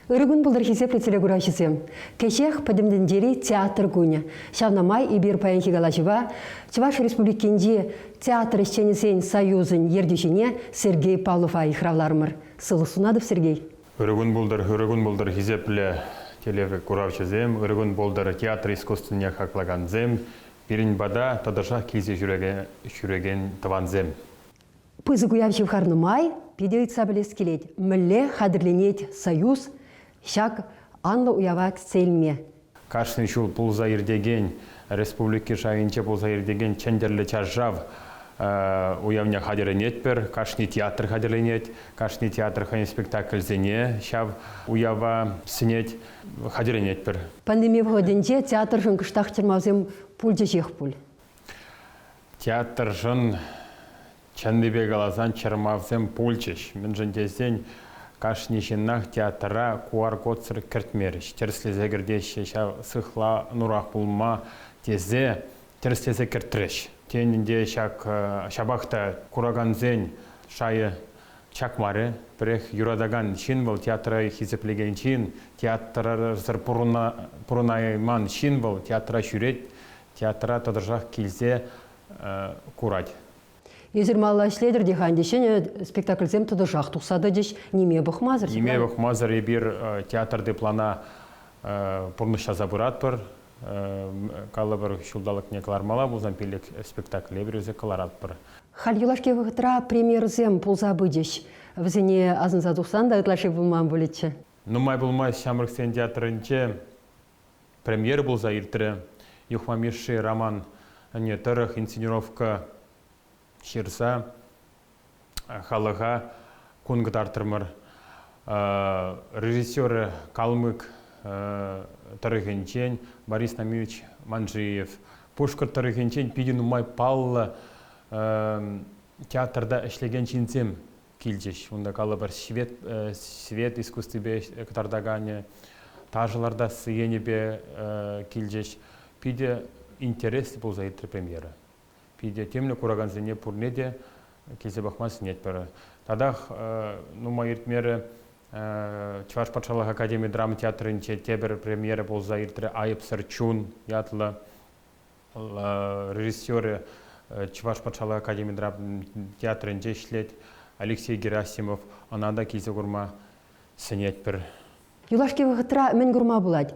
Ырӑ кун пултӑр, хисеплӗ телекураҫӑсем! Кӗҫех Пӗтӗм тӗнчери театр кунӗ. Ҫавна май эпир паянхи калаҫӑва Чӑваш Республикинчи театр ӗҫченӗсен союзӗн ертӳҫине Сергей Павлова йыхравларӑмӑр. Сывлӑх сунатӑп, Сергей! Ырӑ кун пултӑр, ырӑ кун пултӑр, хисеплӗ телекуравҫӑсем, ырӑ кун пултӑр театр искусствине хаклакансем, пирӗн пата тӑтӑшах килсе ҫӳрекен тӑвансем. Пысӑк уяв ҫывхарнӑ май питӗ ыйтса пӗлес килет, мӗнле хатӗрленет Союз ҫак анлӑ уява кӗтсе илме? Кашни ҫул пулса иртекен, республика шайӗнче пулса иртекен Чӗнтӗрлӗ чаршав уявне хатӗрленетпӗр. Кашни театр хатӗрленет, кашни театр хӑйӗн спектакльсене ҫав уява сӗнет, хатӗрленетпӗр. Пандеми вӑхӑтӗнче театршӑн кӑштах чӑрмавсем пулчӗҫех пуль. Театршӑн чӑннипе каласан чӑрмавсем пулчӗҫ. Мӗншӗн тесен кашни ҫыннах театра QR-кодсӑр кӗртмерӗҫ. Тӗрӗслесе кӗртеҫҫӗ ҫав сыхланурах пулма тесе тӗрӗслесе кӗртрӗҫ. Тен, ӗнтӗ ҫак ҫапах та куракансен шайӗ чакмарӗ. Пӗрех юратакан ҫын вӑл, театра хисеплекен ҫын, театрсӑр пурӑнайман ҫын вӑл театра ҫӳрет, театра тӑтӑшах килсе курать. Эсир малалла ӗҫлетӗр те-ха ӗнтӗ ҫӗнӗ спектакльсем тӑтӑшах тухса тӑчӗҫ, ниме пӑхмасӑр. Ниме пӑхмасӑр эпир театрти плана пурнӑҫласа пыратпӑр. Калӑпӑр, ҫулталӑкне кӑлармалла пулсан пилӗк спектакле эпир илсе кӑларатпӑр. Халь юлашки вӑхӑтра премьерӑсем пулса пычӗҫ. Вӗсене асӑнса тухсан та ытлашши пулман пулӗччӗ. Нумай пулмасть Ҫамрӑксен театрӗнче премьера пулса иртрӗ. Юхма Мишши роман тӑрӑх инсценировка ҫырса халӑха кун кӑтартрӑмӑр. Режиссерӗ Калмык тӑрӑхӗнчен Борис Намиевич Манжиев. Пушкӑрт тӑрӑхӗнчен питӗ нумай паллӑ театрта ӗҫлекен ҫынсем килчӗҫ. Унта калӑпӑр свет, свет искусствипе кӑтартаканӗ, ташӑ лартас енӗпе килчӗҫ. Питӗ интереслӗ пулса иртрӗ премьера. Питӗ темлӗ куракансене пурне те килсе пӑхма сӗнетпӗр. Татах нумай иртмерӗ Чӑваш патшалӑх академи драма театрӗнче тепӗр премьера пулса иртрӗ «Айӑпсӑр чун» ятлӑ. Режиссерӗ Чӑваш патшалӑх академи театрӗнче ӗҫлет Алексей Герасимов. Ӑна та килсе курма сӗнетпӗр. Юлашки вӑхӑтра мӗн курма пулать?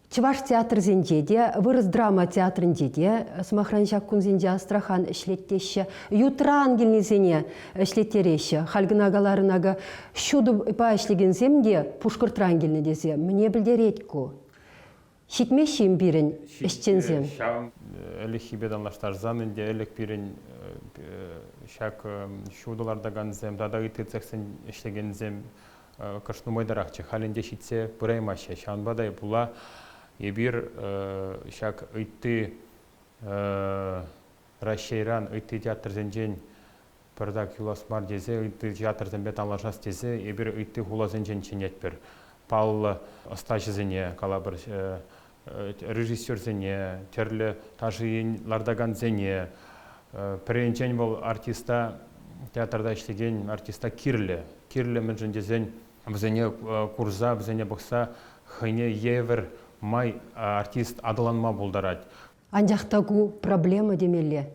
Чӑваш театрӗсенче те, вырӑс драма театрӗнче те, сӑмахран, ҫак кунсенче Астрахан ӗҫлет теҫҫӗ. Ютран килнисене ӗҫлеттереҫҫӗ. Халь кӑна каларӑн акӑ, ҫутӑпа ӗҫлекенсем те Пушкӑртран килнӗ тесе. Мӗне пӗлтерет ку? Ҫитмеҫҫӗ-им пирӗн ӗҫченсем? Ҫав ӗлӗкхипе танлаштарсан ӗнтӗ ӗлӗк пирӗн ҫак ҫутӑ лартакансем тата ытти цехсен ӗҫлекенсем кӑшт нумайтарахчӗ. Халь ӗнтӗ ҫитсе пыраймаҫҫӗ. Ҫавӑнпа та пула эпир ҫак ытти Раҫҫейран, ытти театрсенчен пӗртак юлас мар тесе, ытти театрсемпе танлашас тесе эпир ытти хуласенчен чӗнетпӗр. Паллӑ ӑстаҫӑсене, калапӑр, режиссерсене, тӗрлӗ ташӑ лартакансене. Пӗр енчен вӑл артиста, театрта ӗҫлекен артиста кирлӗ. Кирлӗ мӗншӗн тесен вӗсене курса, вӗсене пӑхса хӑйне евӗр май артист аталанма пултарать. Анчах та ку проблема темелле.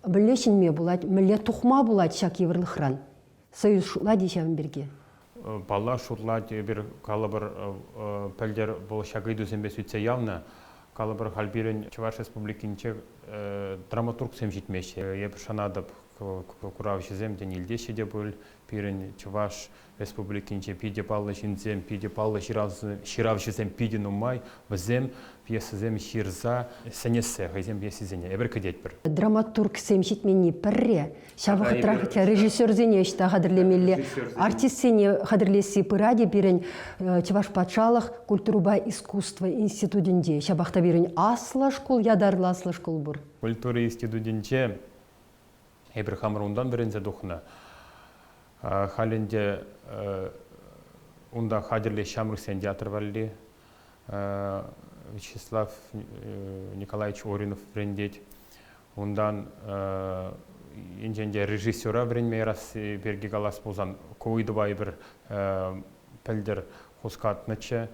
Мӗнле ҫӗнме пулать, мӗнле тухма пулать ҫак йывӑрлӑхран? Союз шутлать-и ҫавӑн пирки? Паллах, шутлать. Эпир, калӑпӑр, пӗлтӗр вӑл ҫак ыйтусемпе сӳтсе явнӑ. Калӑпӑр, халь пирӗн Чӑваш Республикинче драматургсем ҫитмеҫҫӗ. Эп шанатӑп, куравҫӑсем тен илтеҫҫӗ те пуль. Пирӗн Чӑваш Республикинче питӗ паллӑ ҫынсем, питӗ паллӑ ҫыравҫӑсем питӗ нумай. Вӗсем пьесӑсем ҫырса сӗнессе хӑйсен пьесисене эпир кӗтетпӗр. Драматургсем ҫитменни пӗрре. Ҫав вӑхӑтрах режиссерсене ӑҫта хатӗрлемелле, артистсене хатӗрлесси пырать-и пирӗн Чӑваш патшалӑх культурӑпа искусство институтӗнче. Ҫапах та пирӗн аслӑ шкул, ятарлӑ аслӑ шкул пур. Культура институтӗнче эпир хамӑр унтан вӗренсе тухнӑ. Халь ӗнтӗ унта хатӗрлеҫ ҫамрӑксен театр валли. Вячеслав Николаевич Оринов вӗрентет. Унтан енчен те режиссера вӗренме ярасси пирки калас пулсан, ку ыйтӑва эпир пӗлтӗр хускатнӑччӗ.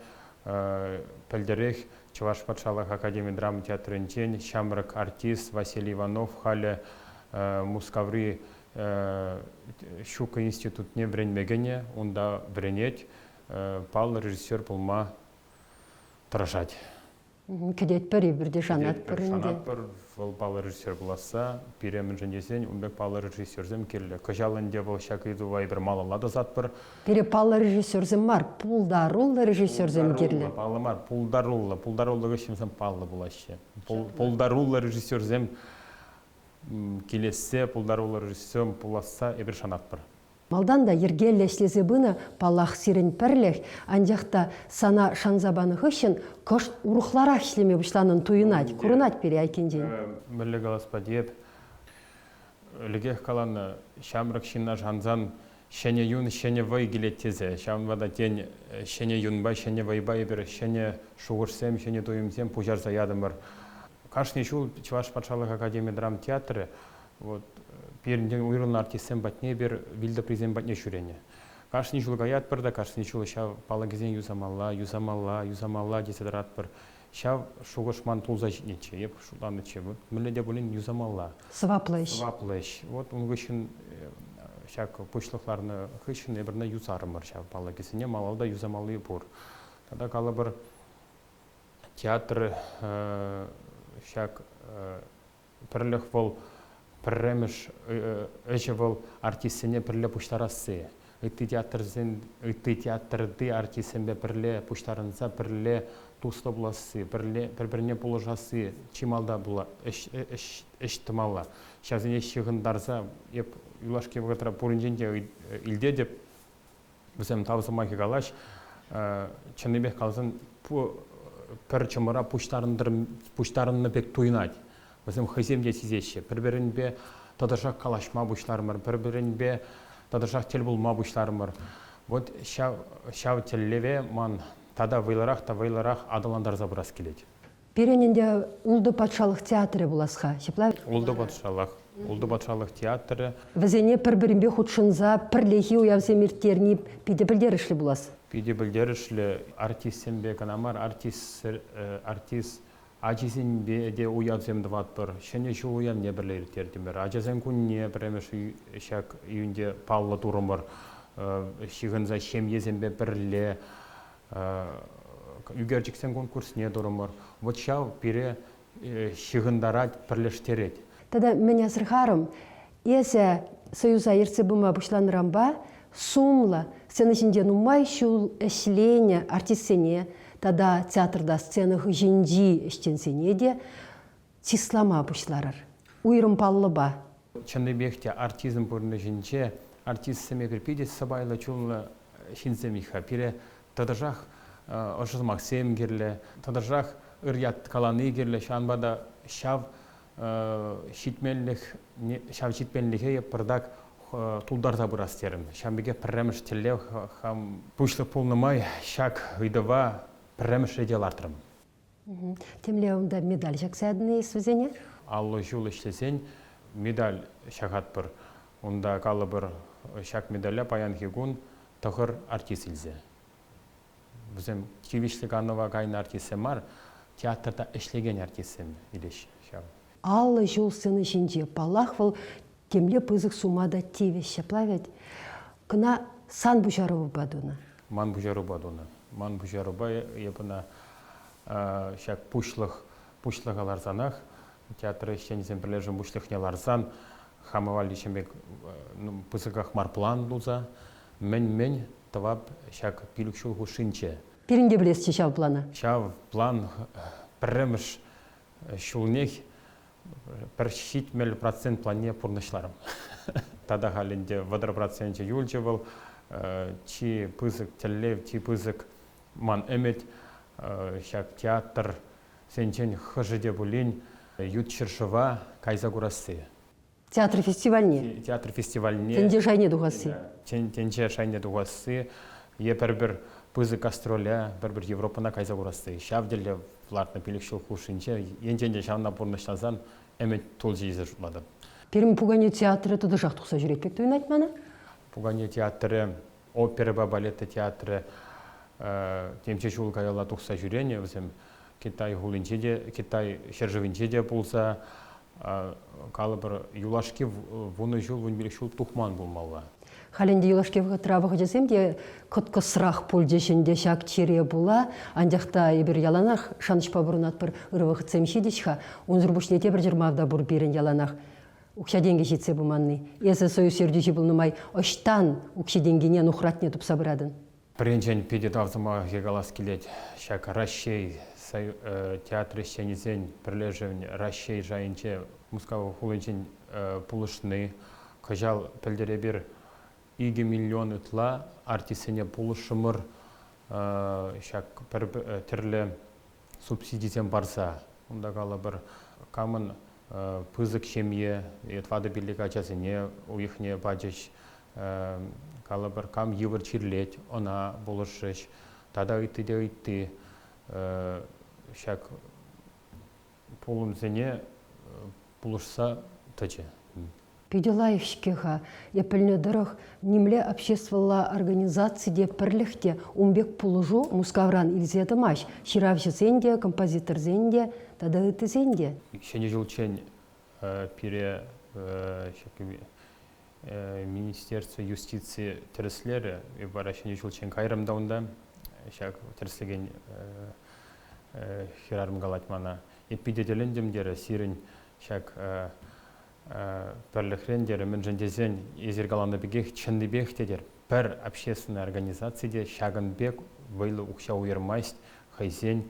Пӗлтӗрех Чӑваш патшалӑх академи драма театрӗнчен ҫамрӑк артист Василий Иванов халӗ Мускаври Щука институтне вӗренме кӗнӗ, унта вӗренет, паллӑ режиссер пулма тӑрӑшать. Кӗтетпӗр эпир те шанатпӑр ӗнтӗ. Шанатпӑр, вӑл паллӑ режиссер пуласса. Пире мӗншӗн тесен ун пек паллӑ режиссерсем кирлӗ. Кӑҫал ӗнтӗ вӑл ҫак ыйтӑва эпир малалла тӑсатпӑр. Пире паллӑ режиссерсем мар, пултаруллӑ режиссерсем кирлӗ. Паллӑ мар, пултаруллӑ. Пултаруллӑ ӗҫченсем паллӑ пулаҫҫӗ. Пултаруллӑ режиссерсем килессе, пултаруллӑ режиссерсем пуласса эпир шанатпӑр. Малтан та йӗркеллӗ ӗҫлесе пынӑ, паллах, сирӗн пӗрлӗх, анчах та сана шанса панӑ хыҫҫӑн кӑшт урӑхларах ӗҫлеме пуҫланӑн туйӑнать, курӑнать пире айккинчен. Мӗнле калас патиеп, ӗлӗкех каланӑ, ҫамрӑк ҫынна шансан ҫӗнӗ юн, ҫӗнӗ вӑй килет тесе. Ҫавӑнпа та, тен, ҫӗнӗ юнпа, ҫӗнӗ вӑйпа эпир ҫӗнӗ шухӑшсем, ҫӗнӗ туйӑмсем пуҫарса ятӑмӑр. Кашни ҫул Чӑваш патшалӑх академи драмтеатрӗ вот пирӗнтен уйрӑлнӑ артистсем патне эпир вилтӑприсем патне ҫӳренӗ. Кашни ҫул каятпӑр та кашни ҫул ҫав палӑкӗсене юсамалла, юсамалла, юсамалла тесе тӑратпӑр. Ҫав шухӑш ман тулса ҫитнӗччӗ, эп шутланӑччӗ, вот мӗнле те пулин юсамалла. Сӑваплӑ ӗҫ. Сӑваплӑ ӗҫ. Вот ун хыҫҫӑн ҫак пуҫлӑх ларнӑ хыҫҫӑн эпир ӑна юсарӑмӑр ҫав палӑкӗсене, малалла та юсамалли пур. Тата калӑпӑр, театр ҫак Пӗрлӗх вӑл пӗрремӗш ӗҫӗ вӑл артистсене пӗрле пуҫтарасси. Ытти театрсен, ытти театрти артистсемпе пӗрле пуҫтарӑнса пӗрле туслӑ пуласси, пӗрле пӗр-пӗрне пулӑшасси чи малта пула ӗҫ, ӗҫ, ӗҫ тӑмалла. Ҫавсене ҫыхӑнтарса эп юлашки вӑхӑтра пуринчен те илтетӗп, Вӗсем тав сӑмахӗ калаҫ. Чӑннипех каласан, пӗр чӑмӑра пуҫтарӑннӑ пек туйӑнать. Вӗсем хӑйсем те сисеҫҫӗ. Пӗр-пӗринпе тӑтӑшах калаҫма пуҫларӑмӑр, пӗр-пӗринпе тӑтӑшах тӗл пулма пуҫларӑмӑр. Вот ҫав, ҫав тӗллеве ман тата вӑйлӑрах та вӑйлӑрах аталантарса пырас килет. Пирӗн ӗнтӗ Ултӑ патшалӑх театрӗ пулас-ха, ҫапла? Ултӑ патшалӑх. Ултӑ патшалӑх театрӗ. Вӗсене пӗр-пӗринпе хутшӑнса пӗрлехи уявсем ирттерни питӗ пӗлтерӗшлӗ пулас. Питӗ пӗлтерӗшлӗ артистсемпе кӑна мар, артист, артист ачисемпе те уявсем тӑватпӑр. Ҫӗнӗ ҫул уявне пӗрле ирттертӗмӗр. Ачасен кунне пӗрремӗш ҫак июньте паллӑ турӑмӑр. Ҫыхӑнса ҫемьесемпе пӗрле ӳкерчӗксен конкурсне турӑмӑр. Вӑт ҫав пире ҫыхӑнтарать, пӗрлештерет. Тата мӗн асӑрхарӑм, эсӗ Союза ертсе пыма пуҫланӑранпа сумлӑ сцена ҫинче нумай ҫул ӗҫленӗ артистсене тата театрта сцена хыҫӗнчи ӗҫченсене те чыслама пуҫларӑр. Уйрӑм паллӑпа. Чӑннипех те артизм пурнӑҫӗнче артистсем эпир питӗ сӑпайлӑ чунлӑ ҫынсем-и-ха. Пире тӑтӑшах ӑшӑ сӑмахсем кирлӗ, тӑтӑшах ыр ят калани кирлӗ. Ҫавӑнпа та ҫав ҫитменлӗх, ҫав ҫитменлӗхе эп пӑртак тултарса пырас терӗм. Ҫавӑн пекех пӗрремӗш тӗллев хам пуҫлӑх пулнӑ май ҫак ыйтӑва пӗрремӗш рете лартрӑм. Темле унта медаль ҫакса ятӑн эс вӗсене? 50 ҫул ӗҫлесен медаль ҫакатпӑр. Унта, калӑпӑр, ҫак медале паянхи кун тӑхӑр артист илсе. Вӗсем тивӗҫлӗ канӑва кайнӑ артистсем мар, театрта ӗҫлекен артистсем илеҫҫӗ ҫав. 50 ҫул сцена ҫинче, паллах, вӑл темле пысӑк сума та тивӗҫ, ҫапла вӗт? Кӑна сан пуҫарӑвупа тунӑ. Ман пуҫарупа тунӑ. Ман пуҫарупа эп ӑна ҫак пуҫлӑх пуҫлӑха ларсанах театр ӗҫченӗсен пӗрлешӗвӗн пуҫлӑхне ларсан хама валли ҫын пек пысӑках мар план туса мӗн-мӗн тӑвап ҫак пилӗк ҫул хушшинче. Пирӗн те пӗлесчӗ ҫав плана. Ҫав план пӗрремӗш ҫулнех пӗр 70% планне пурнӑҫларӑм. Тата халь ӗнтӗ 30 проценчӗ юлчӗ вӑл. Чи пысӑк тӗллев, чи пысӑк ман ӗмӗт ҫак театрсенчен хӑшӗ те пулин ют ҫӗршыва кайса курасси. Театр фестивальне. Театр фестивальне. Тӗнче шайне тухасси. Тӗнче шайне тухасси е пӗр-пӗр пысӑк гастроле, пӗр-пӗр Европӑна кайса курасси. Ҫав тӗллев лартнӑ пилӗк ҫул хушшинче енчен те ҫавна пурнӑҫласан ӗмӗт тулчӗ тесе шутлатӑп. Пирӗн пукане театрӗ тӑтӑшах тухса ҫӳрет пек туйӑнать мана. Пукане театрӗ, оперӑпа балет театрӗ. темиҫе ҫул каялла тухса ҫӳренӗ вӗсем Китай хулинче те, Китай ҫӗршывӗнче те пулса, калӑпӑр, юлашки 10 ҫул, 15 ҫул тухман пулмалла. Халь ӗнтӗ юлашки вӑхӑтра вӑхӑчӗсем те кӑткӑсрах пулчӗҫ ӗнтӗ ҫак чире пула. Анчах та эпир яланах шанӑҫпа пурӑнатпӑр, ырӑ вӑхӑтсем ҫитӗҫ-ха. Унсӑр пуҫне тепӗр чӑрмав та пур пирӗн яланах. Укҫа-тенкӗ ҫитсе пыманни. Эсӗ союз ертӳҫи пулнӑ май ӑҫтан укҫи-тенкине нухратне тупса пыратӑн? Пӗринчен питӗ тав сӑмахӗ калас килет. Ҫак Раҫҫей театр ӗҫченӗсен пӗрлешӗвӗн Раҫҫей шайӗнче Мускав хулинчен пулӑшни. Кӑҫал пӗлтӗр эпир 2 миллион ытла артистсене пулӑшрӑмӑр ҫак пӗр тӗрлӗ субсидисем парса. Унта калӑпӑр, камӑн пысӑк ҫемье е тӑватӑ-пилӗк ачасене уйӑхне пачӗҫ, калӑпӑр, кам йывӑр чирлет, ӑна пулӑшрӗҫ тата ытти те ытти ҫак пулӑмсене пулӑшса тӑчӗ. Питӗ лайӑх-ҫке-ха. Эп пӗлнӗ тӑрӑх, нимле обществӑлла организаци те, пӗрлӗх те ун пек пулӑшу Мускавран илсе тӑмасть. Ҫыравҫӑсен те, композиторсен те тата ыттисен те. Ҫӗнӗ ҫулччен пире ҫак Министерство юстици тӗрӗслерӗ. Эп вара ҫӗнӗ ҫулччен кайрӑм та унта. Ҫак тӗрӗслекен хӗрарӑм калать мана. Эп питӗ тӗлӗнтӗм терӗ, сирӗн ҫак пӗрлӗхрен терӗ, мӗншӗн тесен эсир каланӑ пекех чӑннипех те тер, пӗр общественнӑй организаци те ҫакӑн пек вӑйлӑ укҫа уйӑрмасть хӑйсен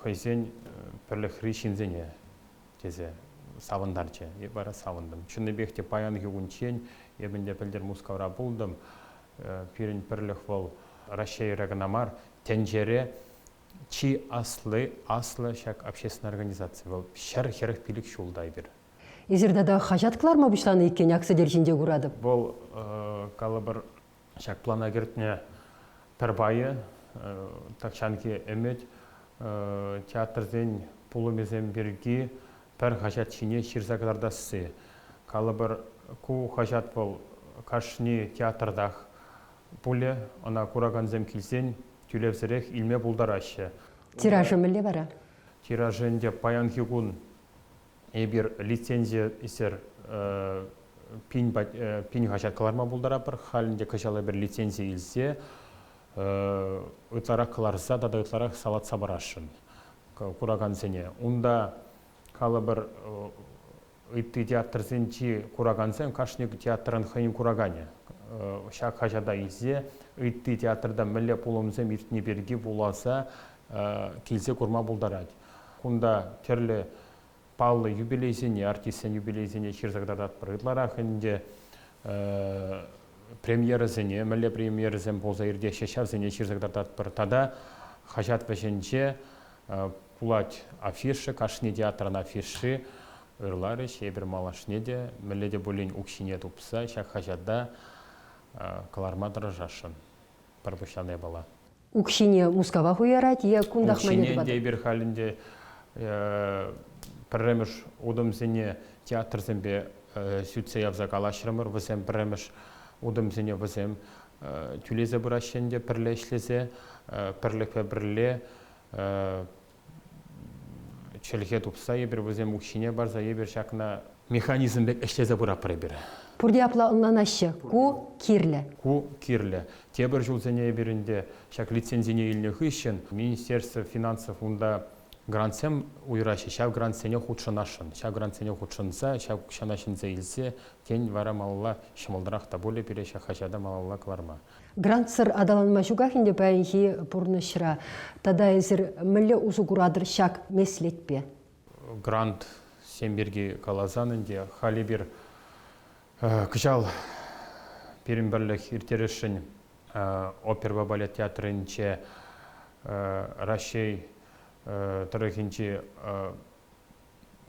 хӑйсен пӗрлӗхри ҫынсене тесе савӑнтарчӗ. Эп вара савӑнтӑм. Чӑннипех те паянхи кунччен эп ӗнтӗ пӗлтӗр Мускавра пултӑм. Пирӗн пӗрлӗх вӑл Раҫҫейре кӑна мар, тӗнчере чи асли, аслӑ ҫак общественнӑй организаци вӑл 145 ҫулта эпир. Эсир тата хаҫат кӑларма пуҫланӑ иккен, ак сӗтел ҫинче куратӑп. Вӑл, калӑпӑр, ҫак плана кӗртнӗ пӗр пайӗ, тахҫанхи ӗмӗт, театрсен пулӑмӗсем пирки пӗр хаҫат ҫине ҫырса кӑтартасси. Калӑпӑр, ку хаҫат вӑл кашни театртах пулӗ, ӑна куракансем килсен тӳлевсӗрех илме пултараҫҫӗ. Тиражӗ мӗнле вара? Тиражӗ ӗнтӗ паянхи кун эпир лицензисӗр пин хаҫат кӑларма пултаратпӑр. Халь ӗнтӗ кӑҫал эпир лицензи илсе ытларах кӑларса тата ытларах салатса парасшӑн куракансене. Унта, калӑпӑр, ытти театрсенчи куракансем, кашни театрӑн хӑйӗн кураканӗ. Ҫак хаҫата илсе ытти театрта мӗнле пулӑмсем иртни пирки вуласа килсе курма пултарать. Кунта тӗрлӗ паллӑ юбилейсене, артистсен юбилейсене ҫырса кӑтартатпӑр. Ытларах ӗнтӗ премьерӑсене, мӗнле премьерӑсем пулса иртеҫҫӗ, ҫавсене ҫырса кӑтартатпӑр. Тата хаҫат вӗҫӗнче пулать афиша, кашни театрӑн афиши ырларӗҫ. Эпир малашне те мӗнле те пулин укҫине тупса ҫак хаҫата кӑларма тӑрӑшасшӑн. Пӗр пуҫланӑ япала. Укҫине Мускава хуярать е кунтах майне тупать? Укҫине эпир халь ӗнтӗ пӗрремӗш утӑмсене театрсемпе сӳтсе явса калаҫрӑмӑр. Вӗсем пӗрремӗш утӑмсене вӗсем тӳлесе пыраҫҫӗ ӗнтӗ пӗрле ӗҫлесе, пӗрлӗхпе пӗрле чӗлхе тупса эпир вӗсем укҫине парса эпир ҫакна механизм пек ӗҫлесе пыратпӑр эпир. Пурте апла ӑнланаҫҫӗ. Ку кирлӗ. Ку кирлӗ. Тепӗр ҫулсене эпир ӗнтӗ ҫак лицензине илнӗ хыҫҫӑн Министерство финансов унта грантсем уйӑраҫҫӗ. Ҫав грантсене хутшӑнасшӑн. Ҫав грантсене хутшӑнса, ҫав укҫана ҫӗнсе илсе, тен, вара малалла ҫӑмӑлтарах та пулӗ пире ҫак хаҫата малалла кӑларма. Грантсӑр аталанма ҫуках ӗнтӗ паянхи пурнӑҫра. Тата эсир мӗнле усӑ куратӑр ҫак меслетпе? Грантсем пирки каласан ӗнтӗ халь эпир кӑҫал пирӗн пӗрлӗх ирттересшӗн оперӑпа балет театрӗнче Раҫҫей тӑрӑхӗнчи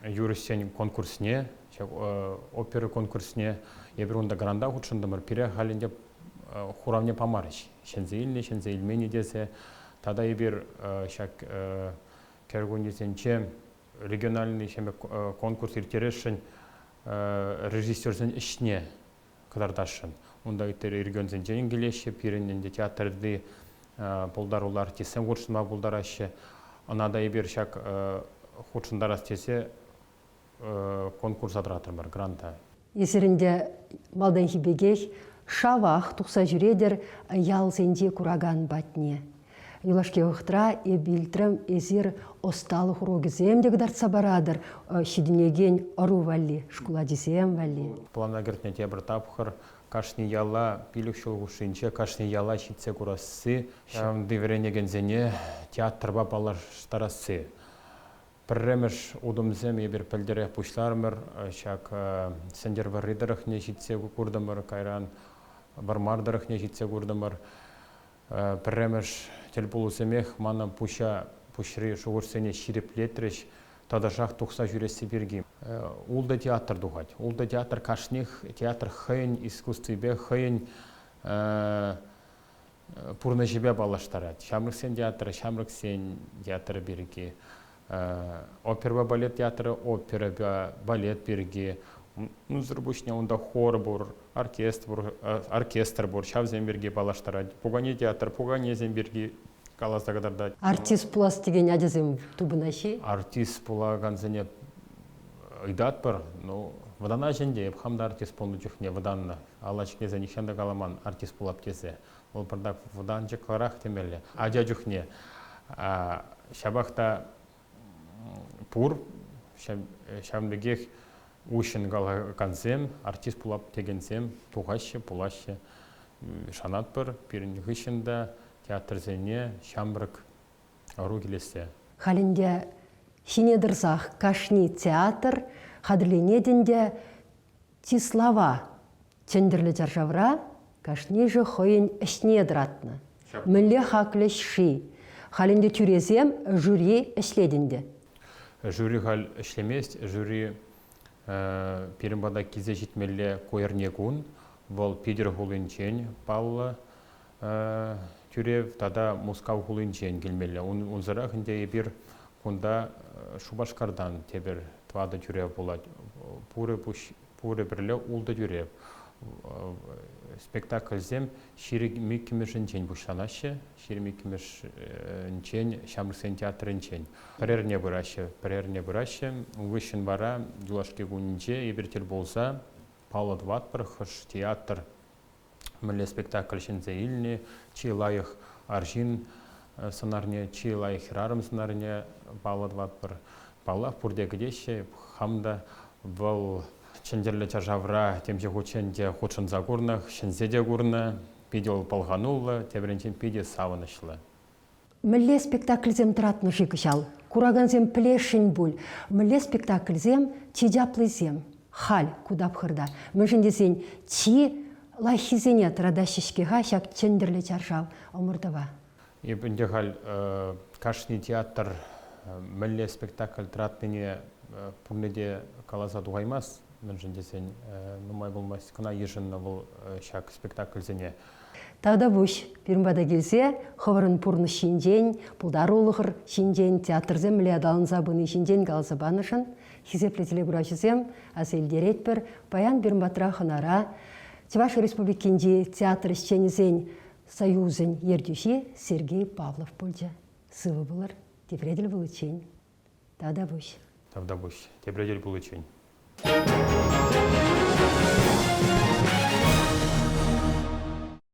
юрӑҫсен конкурсне, ҫак опера конкурсне эпир унта гранта хутшӑнтӑмӑр. Пире халь ӗнтӗ хуравне памарӗҫ. Ҫӗнсе илнӗ, ҫӗнсе илмен-и тесе. Тата эпир ҫак кӗркуннесенче региональный ҫемӗ конкурс ирттересшӗн режиссерсен ӗҫне кӑтартасшӑн. Унта ытти регионсенчен килеҫҫӗ. Пирӗн ӗнтӗ театрти пултаруллӑ артистсем хутшӑнма пултараҫҫӗ. Ӑна та эпир ҫак хутшӑнтарас тесе конкурса тӑратрӑмӑр гранта. Эсир ӗнтӗ малтанхи пекех шавах тухса ҫӳретӗр ялсенче куракан патне. Юлашки вӑхӑтра эп илтрӗм, эсир ӑсталӑх урокӗсем те кӑтартса паратӑр ҫитӗнекен ӑру валли, шкул ачисем валли. Плана кӗртнӗ тепӗр тапхӑр кашни яла 5 ҫул хушшинче кашни яла ҫитсе курасси, ҫавӑнти вӗренекенсене театрпа паллаштарасси. Пӗрремӗш утӑмсем эпир пӗлтӗрех пуҫларӑмӑр. Ҫак Сӗнтӗрвӑрри тӑрӑхне ҫитсе куртӑмӑр, кайран Вӑрмар тӑрӑхне ҫитсе куртӑмӑр. Пӗрремӗш тӗлпулусемех манӑн пуҫа пуҫри шухӑшсене ҫирӗплетрӗҫ, тӑтӑшах тухса ҫӳресси пирки. Ултӑ театр тухать. Ултӑ театр кашних театр хӑйӗн искусствипе, хӑйӗн пурнӑҫӗпе паллаштарать. Ҫамрӑксен театрӗ ҫамрӑксен театрӗ пирки, оперӑпа балет театрӗ оперӑпа балет пирки. Унсӑр пуҫне унта хор пур, оркестр пур, оркестр пур, ҫавсем пирки паллаштарать. Пукане театр пуканесем пирки каласа кӑтартать. Артист пулас текен ачасем тупӑнаҫҫӗ-и? Артист пулакансене ыйтатпӑр. Ну, вӑтанаҫ ӗнтӗ. Эп хам та артист пулнӑ чухне вӑтаннӑ. Алла ҫӗклесе нихҫан та каламан артист пулап тесе. Вӑл пӑртак вӑтанчӑклӑрах темелле. Ача чухне ҫапах та пур ҫавӑн пекех уҫҫӑн калакансем, артист пулап текенсем тухаҫҫӗ, пулаҫҫӗ. Шанатпӑр, пирӗн хыҫҫӑн та театрсене ҫамрӑк ӑру килессе. Халь ӗнтӗ ҫине тӑрсах кашни театр хатӗрленет ӗнтӗ чыслава Чӗнтӗрлӗ чаршавра кашнийӗшӗ хӑйӗн ӗҫне тӑратнӑ. Мӗнле хаклӗҫ-ши? Халь ӗнтӗ тӳресем жюри ӗҫлет ӗнтӗ. Жюри халь ӗҫлемест. Жюри пирӗн пата килсе ҫитмелле ку эрнекун. Вӑл Питӗр хулинчен паллӑ тӳрев тата Мускав хулинчен килмелле. Унсӑрах ӗнтӗ эпир кунта Шупашкартан тепӗр тӑватӑ тӳрев пулать. Пурӗ пуҫ Пурӗ пӗрле ултӑ тӳрев. Спектакльсем 22-мӗшӗнчен пуҫланаҫҫӗ, 22-мӗшӗнчен Ҫамрӑксен театрӗнчен. Пӗр эрне пыраҫҫӗ, пӗр эрне пыраҫҫӗ. Ун хыҫҫӑн вара юлашки кунӗнче эпир тӗл пулса паллӑ тӑватпӑр, хӑш театр мӗнле спектакль ҫӗнсе илнӗ, чи лайӑх арҫын сӑнарне, чи лайӑх хӗрарӑм сӑнарне паллӑ тӑватпӑр. Паллах, пурте кӗтеҫҫӗ, хам та вӑл Чӗнтӗрлӗ чаршавра темиҫе хутчен те хутшӑнса курнӑ, ҫӗнсе те курнӑ. Питӗ вӑл пӑлхануллӑ, тепринчен питӗ савӑнӑҫлӑ. Мӗнле спектакльсем тӑратнӑ-ши кӑҫал? Куракансем пӗлесшӗн пуль. Мӗнле спектакльсем чи чаплисем халь ку тапхӑрта? Мӗншӗн тесен чи лайӑххисене тӑратаҫҫӗ-ҫке-ха ҫак чӗнтӗрлӗ чаршав ӑмӑртӑва. Эп ӗнтӗ халь кашни театр мӗнле спектакль тӑратнине пурне те каласа тухаймасть, мӗншӗн тесен нумай пулмасть кӑна йышӑннӑ вӑл ҫак спектакльсене. Тавтапуҫ пирӗн пата килсе хӑвӑрӑн пурнӑҫ ҫинчен, пултарулӑхӑр ҫинчен, театрсем мӗнле аталанса пыни ҫинчен каласа панӑшӑн хисеплӗ телекуравҫӑсем аса илтеретпӗр. Паян пирӗн патра хӑнара Чӑваш Республикинчи театр ӗҫченӗсен союзӗн ертӳҫи Сергей Павлов пулчӗ. Сывӑ пулӑр, тепре тӗл пуличчен. Тавтапуҫ. Тавтапуҫ. Тепре тӗл пуличчен.